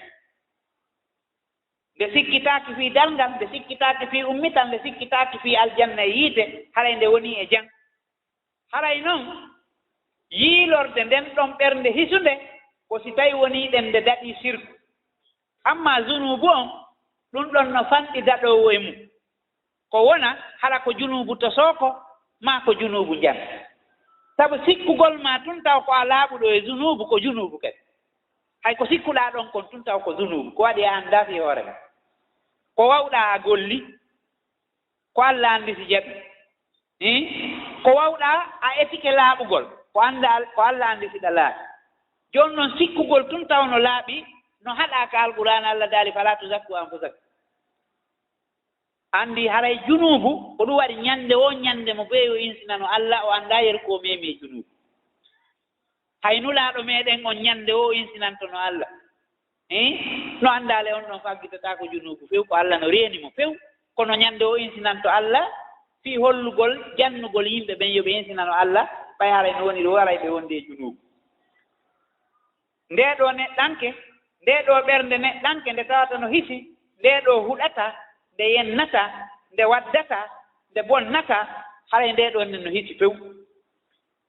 Nde sikkitaaki fii darngal, nde sikkitaaki fii ummital, nde sikkitaaki fii aljanna e yiite, haray nde wonii e jam. Haray non, yiilorde nden ɗon ɓernde hisunde, ko si tawi wonii ɗen nde daɗii sirku. Ammaa junuubu on, ɗum ɗon no fanɗi daɗoowo e mum. Ko wona, hara ko junuubu tosooko, maa ko junuubu njami. Sabu sikkugol maa tun taw ko a laaɓuɗo e junuubu, ko junuubu kadi. Hay ko sikkuɗaa ɗon kon tun taw ko junuubu, ko waɗi a anndaa fii hoore maa. Ko wawɗaa a golli, ko Alla anndi si jaɓi. Hii? Ko wawɗaa a etike laaɓugol, ko annda-, ko Alla anndi si ɗa laaɓi. Jooni non sikkugol tun taw no laaɓi, no haɗaa ka Alqur'aana Alla daali, "Falaa tuzakku anfusakum." Anndi haray junuubu, ko ɗum waɗi ñande woo ñande mo bee o insinano Alla, o anndaa yeru ko o memi e junuubu. Hay Nulaaɗo meɗen on ñande o insinantono Alla. Hii? No anndaa le on ɗon faggitataako junuubu few, ko Alla no reeni mo few. Kono ñande o insinanto Alla, fii hollugol, jannugol yimɓe ɓen yo ɓe insinano Alla, ɓay haray no woniri o aray ɓe wonde e junuubu. Ndee ɗoo neɗɗanke, ndee ɗoo ɓernde neɗɗanke nde tawata no hisi, ndee ɗoo huɗata, nde yennata, nde waddata, nde bonnata, haray ndee ɗoo nden no hisi few.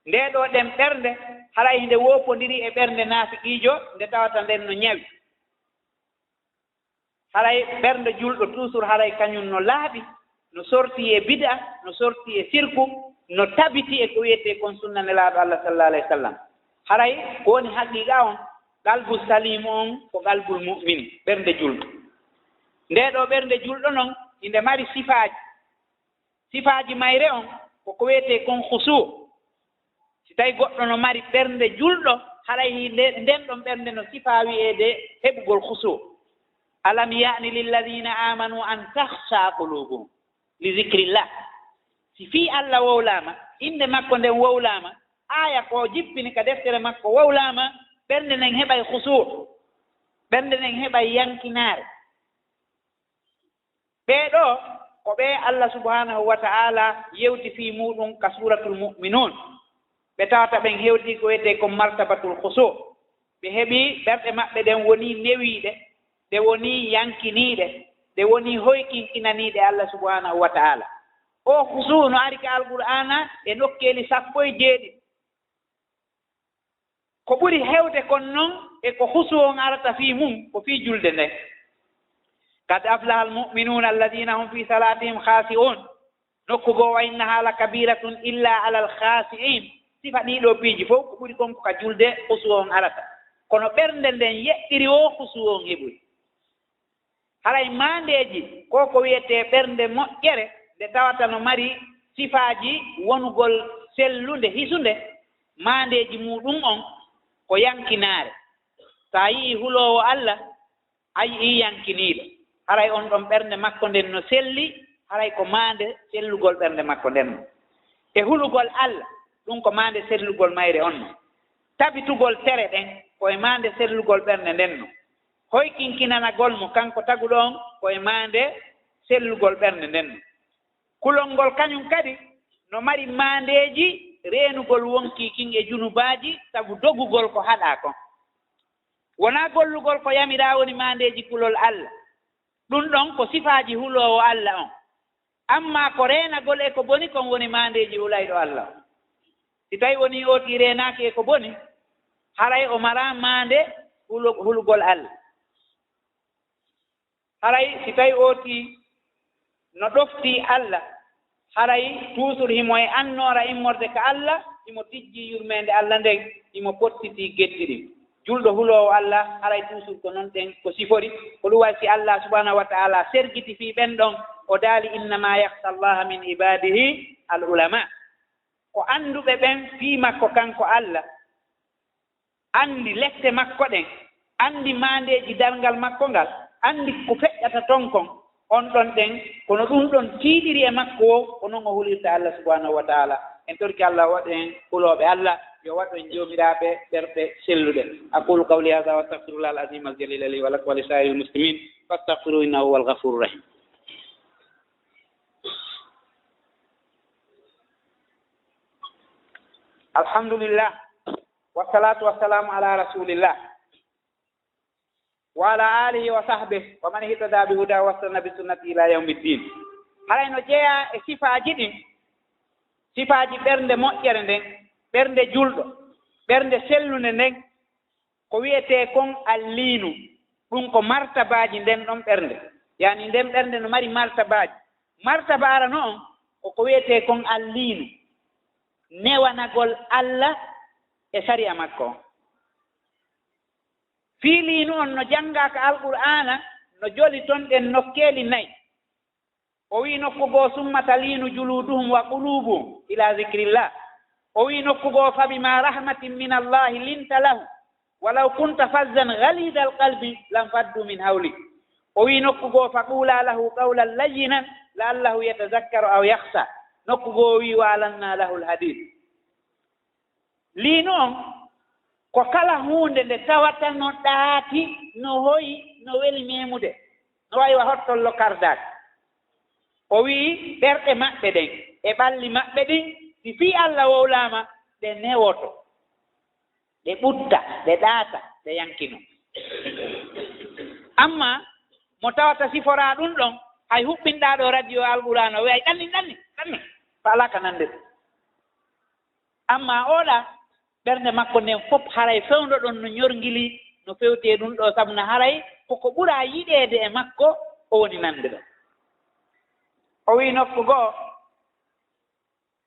Ndee ɗoo ɗen ɓernde, haray nde woopondiri e ɓernde naafiqiijo, nde tawata nden no ñawi. Haray ɓernde julɗo, toujours haray kañum no laaɓi, no sorti e bid'a, no sorti e sirku, no tabiti e ko wi'etee kon sunna Nelaaɗo Allah sallallahu alayhi wa sallam. Haray ko woni haqiiqa on, qalbu salimu on ko qalbul mu'min, ɓernde julɗo. Ndee ɗoo ɓernde julɗo non, inde mari sifaaji. Sifaaji mayre on, ko ko wi'etee kon khusuu. Si tawi goɗɗo no mari ɓernde julɗo, haray hi-, nde-, nden ɗon ɓernde no sifaa wi'eede heɓugol khusuu. "Alam ya'ni lilladhina amanu an takhsha qulubuhum li dhikrillah." Si fii Alla wowlaama, innde makko nden wowlaama, aaya ko jippini ka deftere makko wowlaama, ɓernde nden heɓay khusuu, ɓernde nden heɓay yankinaare. Ɓee ɗoo, ko ɓe Alla subhanahu wa ta'ala yewti fii muuɗum ka Suuratul Mu'minuun. Ɓe tawata ɓen hewtii ko wi'etee ko martabatul khusuu. Ɓe heɓii ɓerɗe maɓɓe ɗen wonii newiiɗe, ɗe wonii yankiniiɗe, ɗe wonii hoykinkinaniiɗe Alla subhanahu wa ta'ala. Oo khusuu no ari ka Alqur'aana e nokkeeli sappo e jeeɗiɗi. Ko ɓuri hewde kon non e ko khusuu on arata fii mun, ko fii julde nden. "Qad aflahal mu'minuuna alladhiina hum fii salaatihim khaashi'uun." Nokku goo, "Wa innahaa lakabiiratun illaa alal khaashi'iin." Sifa ɗii ɗoo piiji fow, ko ɓuri kon ko ka julde khusuu on arata. Kono ɓernde nden yeɗɗiri oo khusuu on heɓoyi. Haray maandeeji, ko ko wi'etee ɓernde moƴƴere, nde tawata no mari sifaaji wonugol sellunde, hisunde, maandeeji muuɗum on, ko yankinaare. So a yi'ii huloowo Alla, a yi'ii yankiniiɗo. Haray on ɗon ɓernde makko nden no selli, haray ko maande sellugol ɓernde makko nden non. E hulugol Alla, ɗun ko maande sellugol mayre on non. Tabitugol tere ɗen, ko e maande sellugol ɓernde nden non. Hoykinkinanagol mo kanko taguɗo on, ko e maande sellugol ɓernde nden non. Kulol ngol kañun kadi no mari maandeeji reenugol wonkii kin e junubaaji, sabu dogugol ko haɗaa kon. Wonaa gollugol ko yamiraa woni maandeeji kulol Alla. Ɗun ɗon ko sifaaji huloowo Alla on. Ammaa ko reenagol e ko boni kon woni maandeeji hulayɗo Alla on. Si tawii wonii oo tii reenaaki e ko boni, haray o maraa maande hulu-, hulugol Alla. Haray si tawii oo tii no ɗoftii Alla, haray tuusur himo e annoora immorde ka Alla, himo tijjii yurmeende Alla nden, himo pottitii geddi ɗin. Julɗo huloowo Alla, haray tuusur ko non ɗen ko sifori. Ko ɗun waɗi si Alla subhaanahu wa ta'aala sergiti fii ɓen ɗon, o daali, "Innamaa yakhsha Allaha min ibaadihi al ulamaa." Ko annduɓe ɓen fii makko kanko Alla, anndi lette makko ɗen, anndi maandeeji darngal makko ngal, anndi ko feƴƴata ton kon, on ɗon ɗen, kono ɗun ɗon tiiɗiri e makko woo, ko non o hulirta Alla subhaanahu wa ta'aala. En torike Alla o waɗu en hulooɓe Alla, yo waɗu en joomiraaɓe ɓerɗe selluɗe. أقول قولي هذا وأستغفر الله العظيم الجليل لي ولكم ولسائر المسلمين فاستغفروه إنه هو الغفور الرحيم. الحمد لله. والصلاة والسلام على رسول الله وعلى آله وصحبه ومن اهتدى بهداه واستنى بسنته إلى يوم الدين. Haray no jeyaa e sifaaji ɗin, sifaaji ɓernde moƴƴere nden, ɓernde julɗo, ɓernde sellunde nden, ko wi'etee kon al-liinu, ɗun ko martabaaji nden ɗon ɓernde. Yaani nden ɓernde no mari martabaaji. Martaba arano on, ko ko wi'etee kon al-liinu, newanagol Alla e sari'a makko on. Fii liinu on no janngaa ka Alqur'aana, no joli ton ɗen nokkeeli nay. O wi'i nokku goo, "Summa taliinu juluuduhum wa quluubuhum ilaa zikrillah." O wi'i nokku goo, "Fa bimaa rahmatin minallaahi linta lahum, walaw kunta fazzan ghaliizal qalbi lanfadduu min hawlik." O wi'i nokku goo, "Fa quulaa lahu qawlan layyinan la'allahu yatazakkaru aw yakhshaa." Nokku goo o wi'i, "Wa alannaa lahul hadiid." Liinu on ko kala huunde nde tawata no ɗaati, no hoyi, no weli meemude, no wayi wa hottollo kardaaki. O wi'i, ɓerɗe maɓɓe ɗen e ɓalli maɓɓe ɗin, si fii Alla wowlaama, ɗe newoto, ɗe ɓutta, ɗe ɗaata, ɗe yankino. Amma mo tawata siforaa ɗun ɗon, hay huɓɓinɗaa ɗoo radio Alqur'aana, o wi'ay, "Ɗannin, ɗannin, ɗannin," faalaa ka nande ɗun. Amma oo ɗaa, ɓernde makko nden fof haray fewndo ɗon no ñorngilii, no fewti e ɗun ɗoo, sabu na haray ko ko ɓuraa yiɗeede e makko, o woni nande ɗon. O wi'i nokku goo,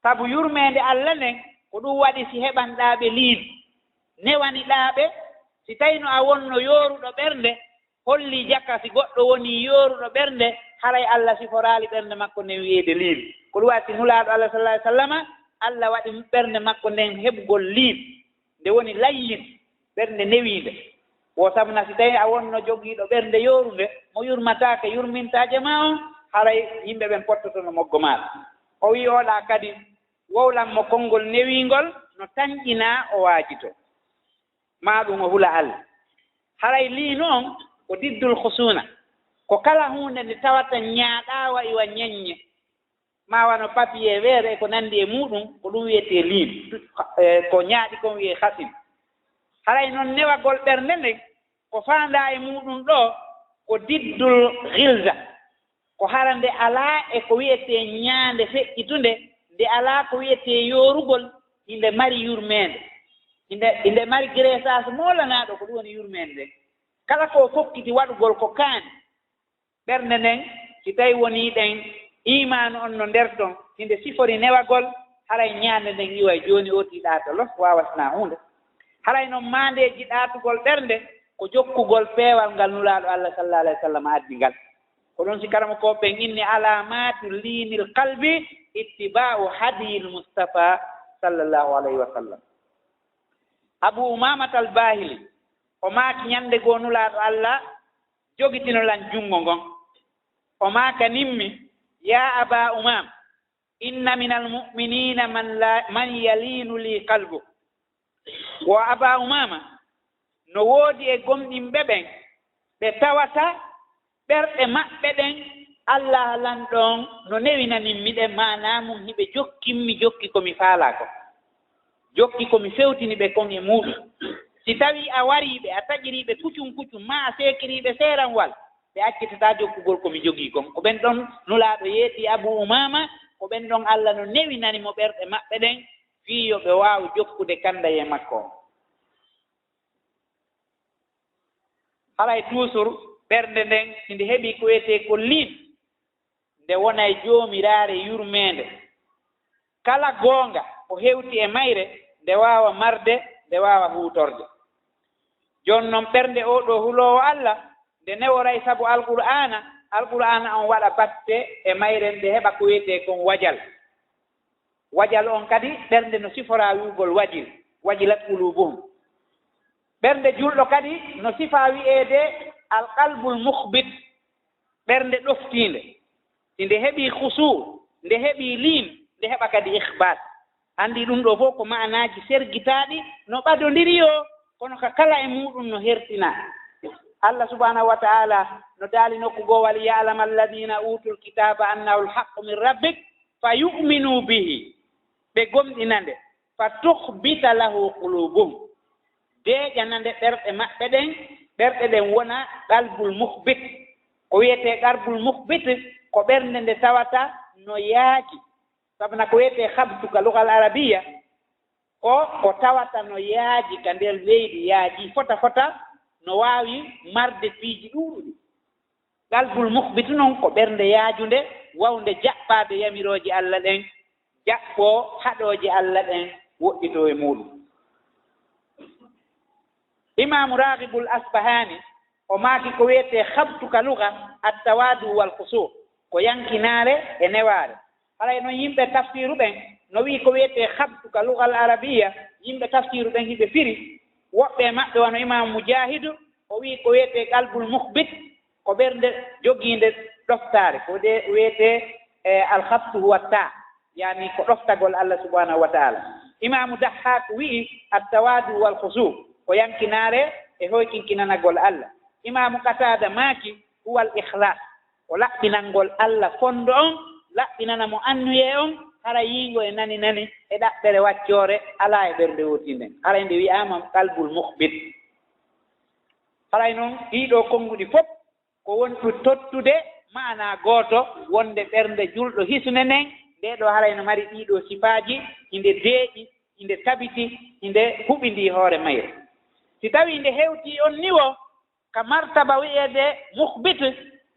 sabu yurmeende Alla nden, ko ɗun waɗi si heɓanɗaa ɓe liin, newaniɗaa ɓe, si tawii no a wonno yooruɗo ɓernde, hollii jaka si goɗɗo wonii yooruɗo ɓernde, haray Alla siforaali ɓernde makko nden wi'eede liin. Ko ɗun waɗi si Nulaaɗo Alla sallallaahu alayhi wa sallama, Alla waɗi ɓernde makko nden heɓugol liin, nde woni layyin, ɓernde newiinde. Wo sabu na si tawii a wonno jogiiɗo ɓernde yoorunde, mo yurmataake yurmintaaje maa on, haray yimɓe ɓen pottotono moggo maaɗa. O wi'i oo ɗaa kadi, wowlan mo konngol newiingol no tanƴinaa o waajitoo. Maa ɗun o hula Alla. Haray liinu on ko diddul khusuuna. Ko kala huunde nde tawata ñaaɗaa wa'i wa ñeññe, maa wano papier, weere e ko nanndi e muuɗun, ko ɗun wi'etee liin. Eh, ko ñaaɗi kon wi'ee khasin. Haray non newagol ɓernde nden, ko faandaa e muuɗun ɗoo, ko diddul ghilza. Ko hara nde alaa e ko wi'etee ñaande feƴƴitunde, nde alaa ko wi'etee yoorugol, hinde mari yurmeende. Hinde, hinde mari gereesaas moolanaaɗo, ko ɗun woni yurmeende nden. Kala ko o fokkiti waɗugol ko kaani, ɓernde nden, si tawii wonii ɗen iimaanu on no nder ton, hinde sifori newagol, haray ñaande nden iway jooni oo tii ɗaata los, waawasnaa huunde. Haray non maandeeji ɗaatugol ɓernde, ko jokkugol peewal ngal Nulaaɗo Alla sallallaahu alayhi wa sallam addi ngal. Ko ɗun si karamokooɓe ɓen inni, "Alaamaatu liinil qalbi ittibaa'u hadiyil Mustafaa sallallaahu alayhi wa sallam." Abu Umaamata al-Baahili, o maaki ñande goo Nulaaɗo Alla jogitino lan junngo ngon. O maakanimmi, yaa Abaa Umaama, inna minal mu'miniina man la, man yaliinu lii qalbu. Wo Abaa Umaama, no woodi e gomɗinɓe ɓen, ɓe tawata ɓerɗe maɓɓe ɗen, Allaahu Lanɗo on no newinanimmi ɗe, maanaa mun hiɓe jokkinmi jokki ko mi faalaa kon. Jokki ko mi fewtini ɓe kon e muuɗum. Si tawii a warii ɓe, a taƴirii ɓe kucun kucun, maa a seekirii ɓe seeranwal, ɓe accitataa jokkugol ko mi jogii kon. Ko ɓen ɗon Nulaaɗo yeetii Abu Umaama, ko ɓen ɗon Alla no newinani mo ɓerɗe maɓɓe ɗen, fii yo ɓe waawu jokkude kandayee makko on. Haray tuusur ɓernde nden, si nde heɓii ko wi'etee ko liin, nde wonay joomiraare yurmeende. Kala goonga ko hewti e mayre, nde waawa marde, nde waawa huutorde. Jooni non, ɓernde oo ɗoo huloowo Alla, nde neworay sabu Alqur'aana, Alqur'aana on waɗa batte e mayre, nde heɓa ko wi'etee kon wajal. Wajal on kadi, ɓernde no siforaa wi'ugol wajil, wajilat quluubuhum. Ɓernde julɗo kadi no sifaa wi'eede alqalbul mukhbit, ɓernde ɗoftiinde. Si nde heɓii khusuu, nde heɓii liin, nde heɓa kadi ikhbaat. Anndi ɗum ɗoo fof ko ma'anaaji sergitaaɗi no ɓadondiri yoo, kono ka kala e muuɗum no hertina. Allah subhanahu wa ta'ala no daali nokku goo, "Wal ya'lam alladhina utul kitaba annahu al-haqqu min rabbik, fa yu'minu bihi." Ɓe gomɗina nde. "Fa tukhbita lahu qulubuhum." Deeƴana nde ɓerɗe maɓɓe ɗen, ɓerɗe ɗen wona qalbul mukhbit. Ko wi'etee qalbul mukhbit, ko ɓernde nde tawata no yaaji. Sabu na ko wi'etee khabtu ka lugal arabiya, ko ko tawata no yaaji ka nder leydi, yaaji fota fota, no waawi marde piiji ɗuuɗuɗi. Qalbul mukhbitu non ko ɓernde yaajunde, wawnde jaɓɓaade yamirooje Alla ɗen, jaɓɓoo haɗooje Alla ɗen, woɗɗitoo e muuɗum. Imaamu Raaghibul Asbahaani, o maaki ko wi'etee khabtu ka lugha, at-tawaadu wal khusuu, ko yankinaare e newaare. Haray non yimɓe tafsiiru ɓen no wi'i ko wi'etee khabtu ka lughal arabiya, yimɓe tafsiiru ɓen hiɓe firi, woɓɓe e maɓɓe wano Imaamu Mujaahidu, o wi'i ko wi'etee qalbul mukhbit, ko ɓernde jogiinde ɗoftaare, ko de wi'etee, e, al-khabtu huwa taa, yaani ko ɗoftagol Allah subhanahu wa ta'ala. Imaamu Dahhaak wi'i, at-tawaadu wal khusuu, ko yankinaare e hoykinkinanagol Allah. Imaamu Qataada maaki, huwa al-ikhlaas, ko laɓɓinangol Allah fondo on, laɓɓinana mo annuyee on, hara yiingo e nani nani e ɗaɓɓere waccoore alaa e ɓernde wootiinde. Hara nde wi'aama qalbul mukhbit. Haray non, ɗii ɗoo konnguɗi fof ko wonɗi tottude ma'anaa gooto, wonde ɓernde julɗo hisune nden, ndee ɗoo haray no mari ɗii ɗoo sifaaji, hinde deeƴi, hinde tabiti, hinde huɓindii hoore mayre. Si tawii nde hewtii on niwo ka martaba wi'eede mukhbit,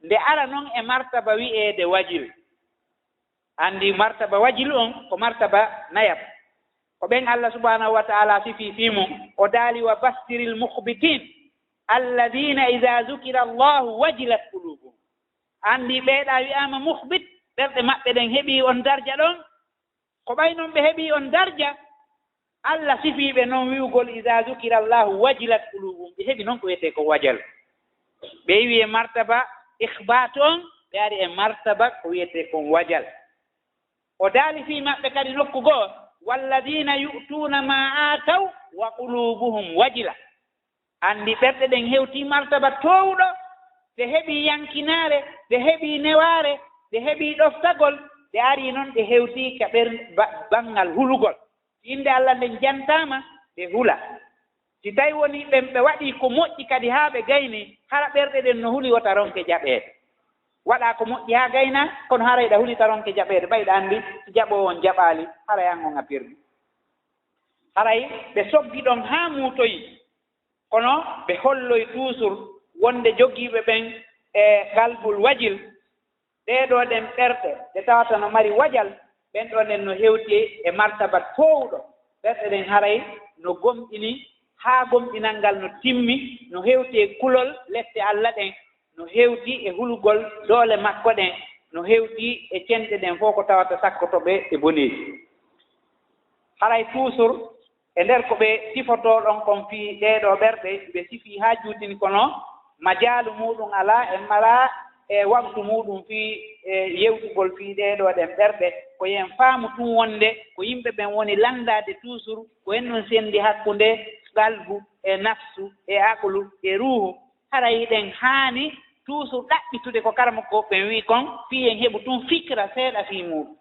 nde ara non e martaba wi'eede wajil. Anndi martaba wajil on ko martaba nayab. Ko ɓen Allah subhanahu wa ta'ala sifii fii mun, o daali, "Wa bashiril mukhbitin, alladhina idha dhukira Allahu wajilat qulubuhum." Anndi ɓee ɗaa wi'aama mukhbit, ɓerɗe maɓɓe ɗen heɓii on darja ɗon. Ko ɓay non ɓe heɓii on darja, Allah sifii ɓe non wi'ugol, "Idha dhukira Allahu wajilat qulubuhum." Ɓe heɓi non ko wi'etee ko wajal. Ɓe iwi e martaba ikhbaat on, ɓe ari e martaba ko wi'etee kon wajal. O daali fii maɓɓe kadi nokku goo, "Walladhina yu'tuna ma ataw wa qulubuhum wajila." Anndi ɓerɗe ɗen hewtii martaba toowuɗo, ɗe heɓii yankinaare, ɗe heɓii newaare, ɗe heɓii ɗoftagol, ɗe arii non ɗe hewtii ka ɓer-, ba-, banngal hulugol. Si innde Allah nden jantaama, ɓe hula. Si tawi wonii ɓen ɓe waɗii ko moƴƴi kadi haa ɓe gaynii, hara ɓerɗe ɗen no huli wota ronke jaɓeede. Waɗaa ko moƴƴi haa gaynaa, kono haray ɗa huli ta ronke jaɓeede, ɓay ɗa anndi si jaɓoowo on jaɓaali, haray an on a perdi. Haray ɓe soggi ɗon haa muutoyi, kono ɓe holloy tuusur wonde jogiiɓe ɓen e qalbul wajil, ɗee ɗoo ɗen ɓerɗe ɗe tawata no mari wajal, ɓen ɗoo ɗen no hewti e martaba toowuɗo. Ɓerɗe ɗen haray no gomɗini haa gomɗinal ngal no timmi, no hewti e kulol lette Alla ɗen, no hewti e hulugol doole makko ɗen, no hewti e cenɗe ɗen fof ko tawata sakkoto ɓe e boneeji. Haray tuusur E nder ko ɓe sifotoo ɗon kon fii ɗee ɗoo ɓerɗe, ɓe sifii haa juutini, kono majaalu muuɗum alaa, en maraa e waqtu muuɗum fii e yewtugol fii ɗee ɗoo ɗen ɓerɗe. Ko yo en faamu tun wonde ko yimɓe ɓen woni lanndaade tuusur, ko en ɗum senndi hakkunde qalbu e nafsu e aqlu e ruuhu. Haray hiɗen haani tuusur ɗaɓɓitude ko karamokooɓe ɓen wi'i kon, fii en heɓu tun fikra seeɗa fii muuɗum.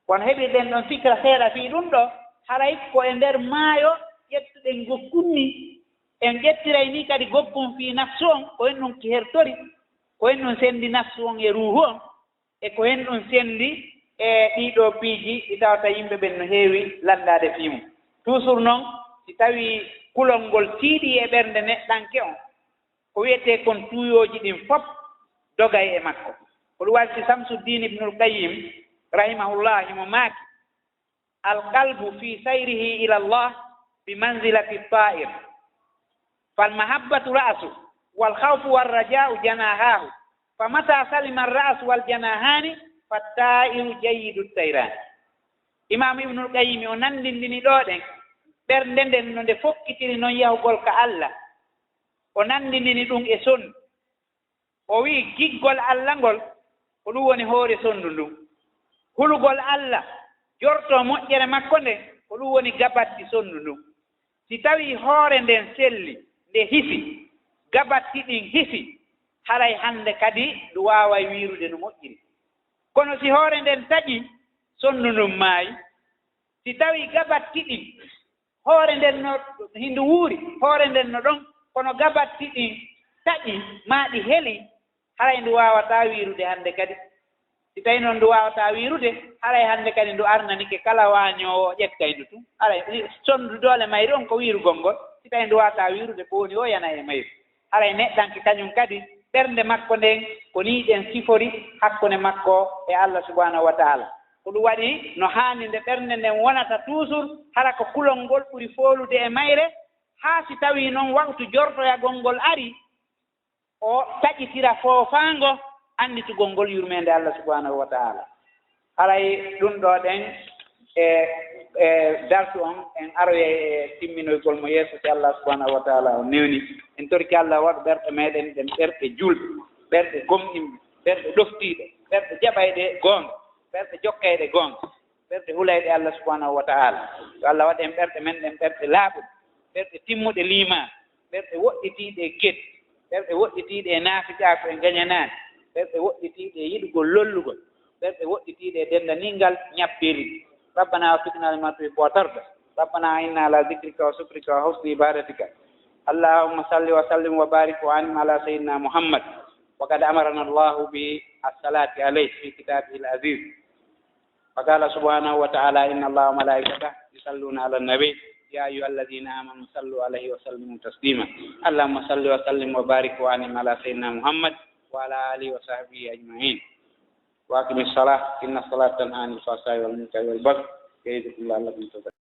Kono heɓirɗen ɗon fikra seeɗa fii ɗum ɗoo, haray ko e nder maayo ƴettuɗen gokkun nii, en ƴettiray nii kadi gokkun fii nafsu on, ko en ɗum ki hertori, ko en ɗum senndi nafsu on e ruuhu on, e ko en ɗum senndi e ɗii ɗoo piiji ɗi tawata yimɓe ɓen no heewi lanndaade fii mun. Tuusur non, si tawii kulol ngol tiiɗii e ɓernde neɗɗanke on, ko wi'etee kon tuuyooji ɗin fof dogay e makko. Ko ɗum waɗi si Samsuddiin Ibnul Qayyim, rahimahullah, himo maaki, "Al qalbu fi sayrihi ila Allah bi manzilati ta'ir. Fal mahabbatu ra'su, wal khawfu war raja'u janahahu. Fa mata salima ar ra'su wal janahaani, fa ta'iru jayyidu tayraani." Imaamu Ibnul Qayyim o nanndindini ɗoo ɗen ɓernde nden no nde fokkitiri non yahugol ka Allah. O nanndindini ɗum e sonndu. O wi'i, giggol Alla ngol, ko ɗum woni hoore sonndu ndun. Hulugol Alla, jortoo moƴƴere makko nden, ko ɗum woni gabatti sonndu ndun. Si tawii hoore nden selli, nde hisi, gabatti ɗin hisi, haray hannde kadi ndu waaway wiirude no moƴƴiri. Kono si hoore nden taƴii, sonndu ndun maayi. Si tawii gabatti ɗin, hoore nden no hindu wuuri, hoore nden no ɗon, kono gabatti ɗin taƴi, maa ɗi heli, haray ndu waawataa wiirude hannde kadi. Si tawii non ndu waawataa wiirude, haray hannde kadi ndu arnanike kala waañoowo, o ƴettay ndu tun. Haray sonndu doole mayri on ko wiirugol ngol, si tawii ndu waawataa wiirude, ko woni o yana e mayri. Haray neɗɗanke kañun kadi, ɓernde makko nden, ko nii ɗen sifori hakkunde makko e Allah subhanahu wa ta'ala. Ko ɗum waɗi no haani nde ɓernde nden wonata tuusur, hara ko kulol ngol ɓuri foolude e mayre, haa si tawii non waqtu jortoyagol ngol ari, o taƴitira foofaango annditugol ngol yurmeende Allah subhanahu wa ta'ala. Haray ɗum ɗoo ɗen e, e darsu on, en aroyay e timminoygol mo yeeso, si Allah subhanahu wa ta'ala on newni. En torike Allah waɗu ɓerɗe meɗen ɗen ɓerɗe juulɓe, ɓerɗe gomɗinɓe, ɓerɗe ɗoftiiɗe, ɓerɗe jaɓayɗe goonga, ɓerɗe jokkayɗe goonga, ɓerɗe hulayɗe Allah subhanahu wa ta'ala. Yo Allah waɗ en ɓerɗe men ɗen ɓerɗe laaɓuɗe, ɓerɗe timmuɗe liimaan, ɓerɗe woɗɗitiiɗe e kedi, ɓerɗe woɗɗitiiɗe e naafiqaaku e ngañanaade, ɓerɗe woɗɗitiiɗe e yiɗugol lollugol, ɓerɗe woɗɗitiiɗe e denndaniingal ñappirde. ربنا وفقنا لما تحب وترضى. ربنا أعنا على ذكرك وشكرك وحسن عبادتك. اللهم صل وسلم وبارك وأنعم على سيدنا محمد. وقد أمرنا الله بالصلاة عليه في كتابه العزيز. فقال سبحانه وتعالى: إن الله وملائكته يصلون على النبي، يا أيها الذين آمنوا صلوا عليه وسلموا تسليما. اللهم صل وسلم وبارك وأنعم على سيدنا محمد وعلى آله وصحبه أجمعين. وأقم الصلاة، إن الصلاة تنهى عن الفحشاء والمنكر والبغي، يعظكم لعلكم تذكرون.